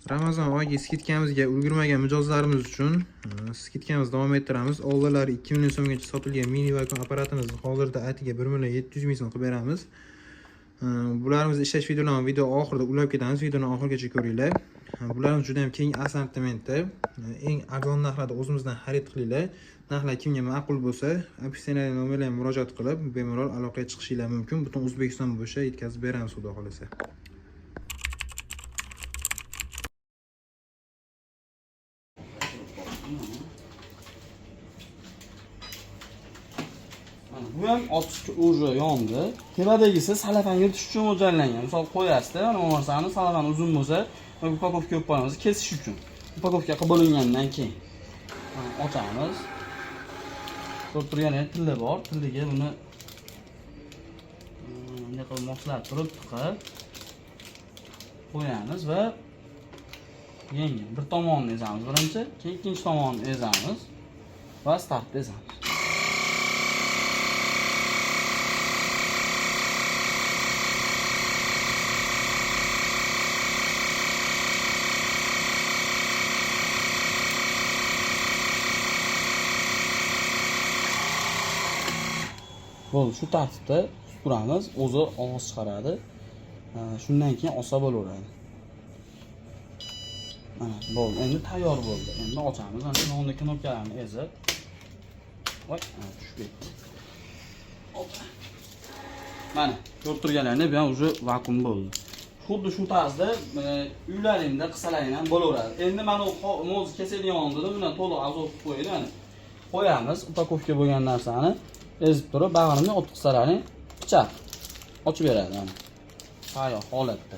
Ramazon oyiga скидка mizga ulgurmagan mijozlarimiz uchun скидка mizni davom ettiramiz. Oldinlari 2 million so'mgacha sotilgan mini vakuum apparatimizni hozirda atiga 1 million 700 ming so'm qilib beramiz. Bularimizni ishlash videolarini video oxirida ulab ketamiz. Videoni oxirigacha ko'ringlar. Bularimiz juda ham keng assortimentda. Eng arzon narxlarda o'zimizdan xarid qilinglar. Narxlar kimga ma'qul bo'lsa, описание nomerlarga murojaat qilib, bemalol aloqaga chiqishinglar mumkin. Butun O'zbekiston bo'yicha yetkazib beramiz, xudo xolasa. Mana bu ham 60 уже yondi. Tepadagisi salafan yirtish uchun mo'ljallangan. Misol qo'yasizda, mana bu narsani salafan uzun bo'lsa, упаковка qo'yib qo'yamiz kesish uchun. Упаковка qilib bo'lingandan keyin. Mana ochamiz. Ko'rib turganingiz tili bor. Tiliga buni bunday qilib moslab turib tiqib qo'yamiz va yengil bir tomonini ezamiz birinchi, keyin ikkinchi tomonini ezamiz va startni ezamiz. Bo'ldi, shu tartibda tutib turamiz, o'zi ovoz chiqaradi. Shundan keyin olsa bo'laveradi. Mana bo'ldi, endi tayyor bo'ldi. Endi ochamiz. Mana yonida knopkalarni ezib. Voy, mana tushib ketdi. Hoppa. Mana ko'rib turganlaringiz, bu ham уже vakuum bo'ldi. Xuddi shu tarzda uylaringda qilsalaring ham bo'laveradi. Endi mana u mo'z kesadigan dedim, buni to'liq обзор qilib qo'yaylik mana. Qo'yamiz упаковка bo'lgan narsani ezib turib, bag'rini o'tkazsalaring pichoq ochib beradi mana. Tayyor holatda.